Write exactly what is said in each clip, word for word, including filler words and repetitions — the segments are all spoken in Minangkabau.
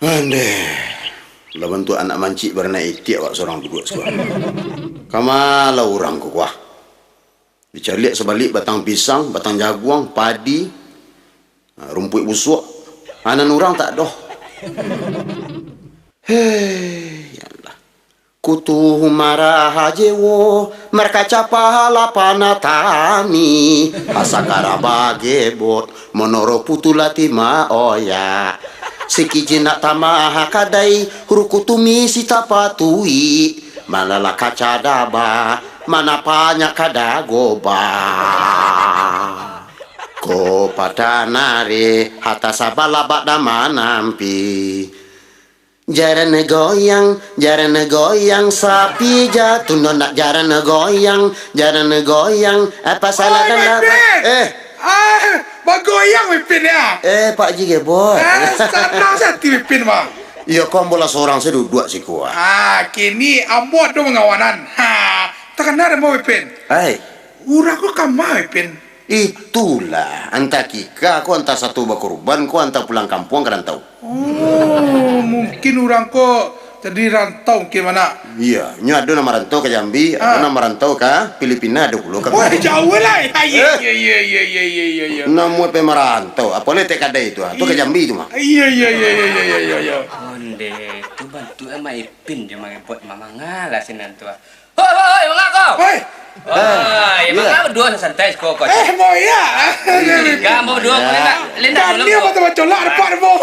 Andeh, lah bantuak anak mancik baranak itiak awak surang duduak siko. Kama lah urang ko kuah. Dicaliak sabalik batang pisang, batang jaguang, padi, ha, rumpuik busuak. Anan urang tak doh. Hei, ya Allah. Kutu maraha jewo, markaca pahala panatami, asakara bagebot, monoro putu lati maoya. Sikijin nak tamaha kadai, ruku tumi si tapatui, malala kaca daba, mana panyak kada goba. Ko patanari, hata sabalabak dan manampi. Jaran goyang, jaran goyang, sapi jatuh, no nak jaran goyang, jaran goyang, apa salah dan apa? Eh, ah, bagoyang Mipin ya? Eh, Pak Ji Gebot. Eh, sanang sati Mipin, Bang. Iyo, ko ambo lah sorang sajo duduak siko, ah. Ah, kini ambo ado mangawanan. Ha, takana dek ambo Mipin. Hai. Urang ko kama Mipin. Itulah, antah kika ko, antah satu bakurban ko, antah pulang kampuang ka rantau. Oh, mungkin urang ko jadi rantau mungkin, Manak. Iya, nyo ado nan marantau ka Jambi, ado nan marantau ka Filipina, ado pulo ka. Wah, jauah lah. Iya, iya, iya. Namuah pe marantau, apo letek kadai tu, ah, tu ka Jambi tu mah. Iya, iya, iya. Onde, tu bantuak Mak Ipin jo Mak Ipot, mamang lah sinan tu, ah. Hoi, hoi, hoi, manga ko? Hoi. Wah, ya, manga berdua santai siko ko. Eh, mau ya? Enggak, mau dua, mau nak. Linda dulu. Dia mau coba colak depan mau.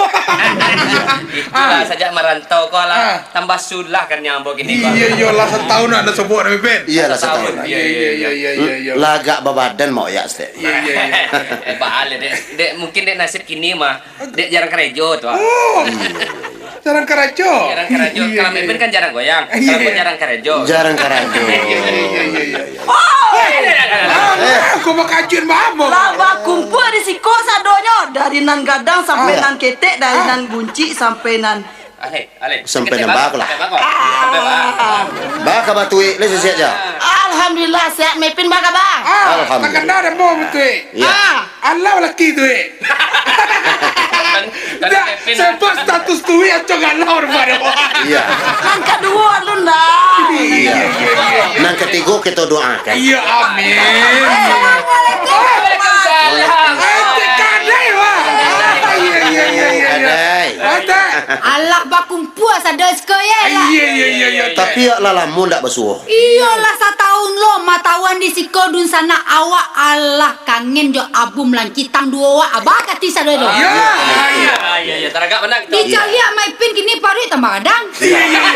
Itulah, sajak marantau ko lah, tambah sulah kan yang ambo kini ko. Iya, iya lah, satahun nak sobok nak Mipin. Iya lah, satahun. Iya, iya, iya, iya, iya. Lah agak babadan mau ya, Stek. Iya, iya, iya. Eh, balik, Dek. Dek, mungkin Dek nasib kini mah. Dek jarang karejo tu, ah. Oh. Iya, iya, iya. Jarang karejo. Jarang karejo. Iya, kalau iya, Mipin kan jarang goyang. Iya. Kalau ko jarang karejo. Jarang karejo. Iya, iya, iya, iya, iya. Oh, iya, iya, iya. Ah, kau bakajuan mah, Bang. Lah bakumpul di siko sadonyo, dari nan gadang sampai nan ketek, dari nan buncik sampai nan Ale, ale. Sampai nambah ko lah. Sampai nambah ko. Sampai nambah. Baa kaba Tuik, lai sehat ja? Alhamdulillah, sehat. Mipin baa kaba? Ah, alhamdulillah. Takana dek ambo, Tuik. Iya. Ah. Alah laki Tuik. Dak, sebab status Tuik acok galau daripada. Iya. Nan kaduo alun dah. Iya. Nan katigo kito doakan. Iya, amin. Assalamualaikum. Waalaikumsalam. Eh, kadai, wah. Iya, iya, iya, iya, iya. Kadai. Kadai. Alah bakum- Puas ado siko ye lah. Iya, iya, iya, iya. Tapi awak lah lamo ndak basuo. Iyolah, satahun lo matahuan di siko dunsanak awak, alah kangen jo Abum Langkitang duo wak abah kati sado lo. Iya, iya, iya, iya, taragak bana kito. Dicaliak Maipin kini paruik tambah gadang. Iya, iya, iya.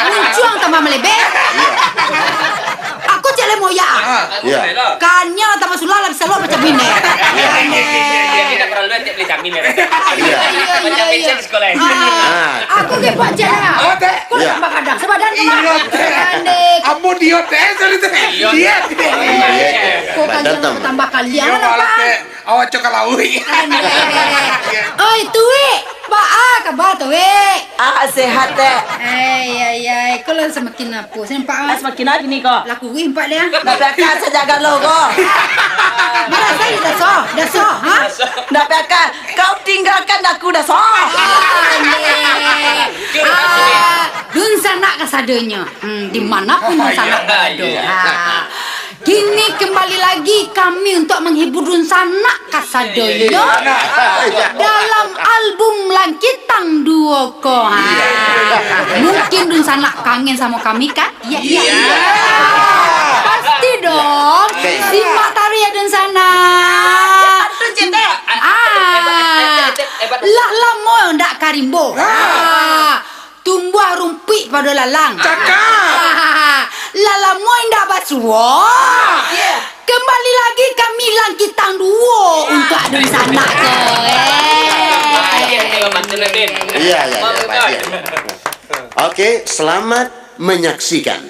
Muncuang tambah malebeh. Iya. Aku cek lai moyak. Ah, iya. Kanyang tambah sulah lah bisa lo macam ini. Iya, iya, iya, iya. Jadi nak perlu cek beli camin ya. Iya. Macam mencet sekolah. Ah, aku ke buat cek lah. Apa, Tek? Kau tambah gadang. Sebadan tu lah. Iya, Tek. Ambo diot, Tek. Sorry, Tek. Diot. Diot. Iya. Kau kanyang tambah kaliang lah, Tek. Awak cok ka lauik. Oi, Tuik. Baa kaba, Tuik? Ah, sehat, Tek. Ai, ai, ai. Kau lah samakin apo? Nampak, ah? Samakin apo ni, kau? Laku wih, nampak dia. Ndak biakan sajak galo, kau. Marasa daso, daso, ha? Ndak biakan. Kau tinggalkan aku, daso. Ah, dunsanak kasadonyo. Hmm, di mana pun dunsanak barado. Ha. Kini kembali lagi kami untuk menghibur dunsanak kasadonyo dalam album Langkitang duo ko. Ha. Mungkin dunsanak kangen samo kami kan? Iya, iya. Pasti dong. Simak taruih ya dunsanak. Ah, lah lamo ndak ka rimbo. Ah. Tumbuah rumpuik pado lalang. Cakap. Lah lamo indak basuo. Kembali lagi kami Langkitang duo untuk dunsanak ko. Eh. Iya, iya, iya, pasti. Oke, selamat menyaksikan.